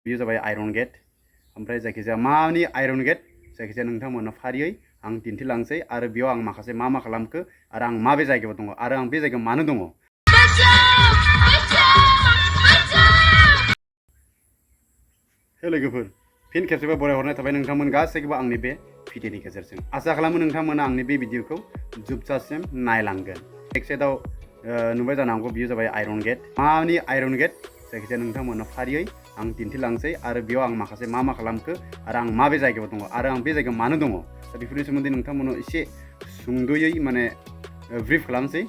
बेयो जाबाय iron gate ओमफ्राय जायखिजाया मानि आयरन गेट जायखिजाया नोंथांमोननो फारियै आं दिन्थिलांसै आरो बेयाव आं माखासे मा खालामखो आरो आं माबे जायगायाव दङ आरो आं बे जायगायाव मानो दङ। हे लोगोफोर फिन खेबसेबो बरायहरनाय थाबाय नोंथांमोन गासैखौबो आंनि बे भिडिअनि गेजेरजों आसा खालामो नोंथांमोना आंनि बे भिडिअखौ जोबजासिम नायलांगोन। एक साइडआव नुबाय जानांगौ बेयो जाबाय आयरन गेट मानि आयरन गेट जायखिजाया नोंथांमोननो फारियै आं दिन्थिलांसै आरो बेयाव आं माखासे मा खालामखो आरो आं माबे जायगायाव दङ आरो आं बे जायगायाव मानो दङ दा बेफोरनि सोमोन्दै नोंथांमोननो एसे सुंद'यै माने ब्रिफ खालामसै।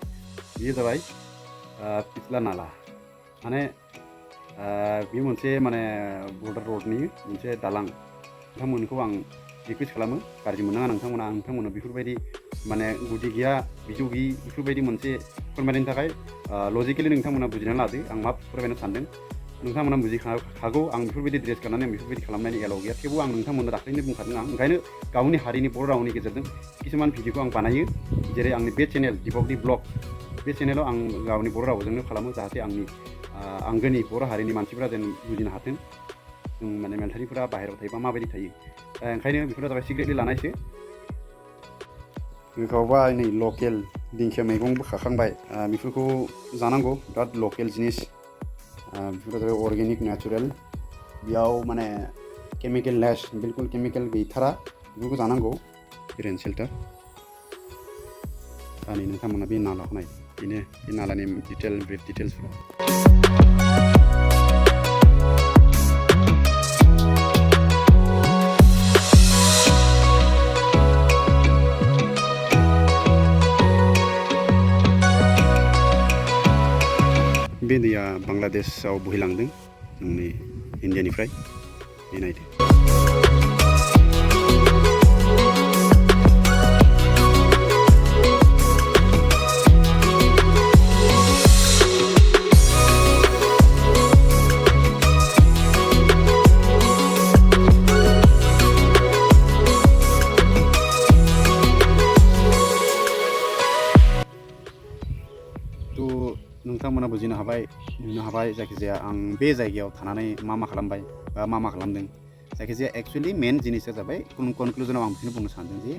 बेयो जाबाय पिछला नाला माने बेयो मोनसे माने बर्डार रडनि मोनसे दालां नोंथांमोनखौ आं रिकुवेस्ट खालामो गाज्रि मोननाङा नोंथांमोना बेफोरबायदि माने गुदि गैया बिजौ गैयि बेफोरबायदि मोनसे फोरमायनायनि थाखाय लजिकेलि नोंथांमोना बुजिनानै लादो आं मा फोरमायनो सानदों। नोंथांमोना बुजिखागौ आं बेफोरबायदि ड्रेस गाननानै आं बेफोरबायदि खालामनायनि एलाव गैया थेवबो आं नोंथांमोननो दाख्लैनो बुंखादों आं ओंखायनो गावनि हारिनि बर' रावनि गेजेरजों किसुमान भिडिअखौ आं बानायो जेरै आंनि बे चेनेल दिपकनि ब्लग बे चेनेलाव आं गावनि बर' रावजोंनो खालामो जाहाथे आंनि आंगोनि बर' हारिनि मानसिफोरा जेन बुजिनो हाथों जों माने मेन्टालिफोरा बाहेरायाव थायोबा माबायदि थायो ओंखायनो बेफोरो जाबाय सिक्रेटलि लानायसो। गावबा नै लकेल दिंखिया मैगंबो खाखांबाय बेफोरखौ जानांगौ बिराद लकेल जिनिस बेफोरो जाबाय अर्गेनिक नेचुरेल बेयाव माने केमिकेल लेस बिल्कुल केमिकेल गैथारा बेफोरखौ जानांगौ रेन सेल्टार नै नोंथांमोना बे नालाखौ नाय बेनो बे नालानि ब्रिफ डिटेल्सफोरा। बे दैया बांलादेशआव बोहैलांदों जोंनि इन्डियानिफ्राय बे नायदो। नोंथांमोना बुजिनो हाबाय नुनो हाबाय जायखिजाया आं बे जायगायाव थानानै मा खालामबाय बा मा खालामदों जायखिजाया एक्सुवेलि मेन जिनिसा जाबाय कनक्लुजनाव आं बेखौनो बुंनो सानदों जे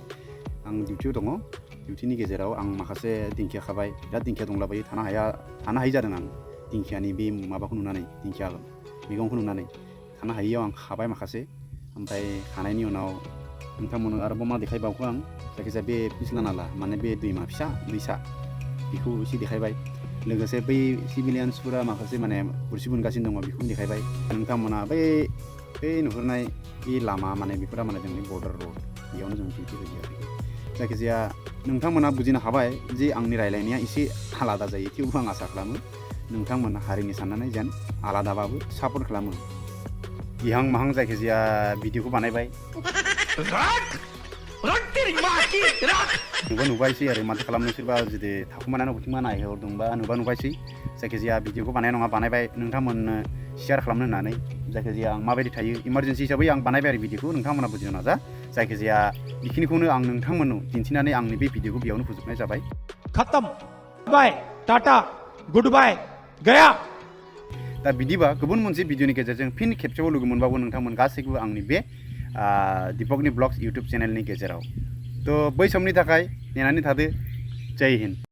आं डिउटियाव दङ डिउटिनि गेजेराव आं माखासे दिंखिया खाबाय बिराद दिंखिया दंलाबायो थानो हायि जादों आं दिंखियानि बे माबाखौ नुनानै दिंखिया मैगंखौ नुनानै थानो हायियाव आं खाबाय माखासे ओमफ्राय खानायनि उनाव नोंथांमोननो आरोबाव मा देखायबावखो आं जायखिजाया बे पिछला नाला माने बे दैमा फिसा दैसा बेखौ एसे देखायबाय लोगोसे बै सिभिलियान्सफोरा माखासे माने खुरसि बोनगासिनो दङ बेखौ देखायबाय नोंथांमोना बै नुहुरनाय बे लामा माने बेफोरा माने जोंनि बर्डार रड बेयावनो जों डिउटि होयो आरोखि जायखिजाया नोंथांमोना बुजिनो हाबाय जे आंनि रायलायनाया एसे आलादा जायो थेवबो आं आसा खालामो नोंथांमोना हारिनि साननानै जेन आलादाबाबो सापर्ट खालामो इहां माहां जायखिजाया भिडिअखौ बानायबाय नुबायसै आरो माथो खालामनो सोरबा जुदि थाखुमानानै बबेथिंबा नायहरदोंबा नुबायसै जायखिजाया भिडिअखौ बानायबाय नोंथांमोननो शेयार खालामनो होननानै जायखिजाया आं माबायदि थायो इमारजेन्सि हिसाबै आं बानायबाय आरो भिडिअखौ नोंथांमोना बुजिनो नाजा जायखिजाया बेखिनिखौनो आं नोंथांमोननो दिन्थिनानै आंनि बे भिडिअखौ बेयावनो फोजोबनाय जाबाय। खतम बाय टाटा गुड बाय गया। दा बिदिबा गुबुन मोनसे भिडिअनि गेजेरजों फिन खेबसेबाव लोगो मोनबावगोन नोंथांमोन गासैखौबो आंनि बे दिपकनि ब्लग्स इउटुब चेनेलनि गेजेराव थ' बै समनि थाखाय नेनानै थादो जय हिन्द।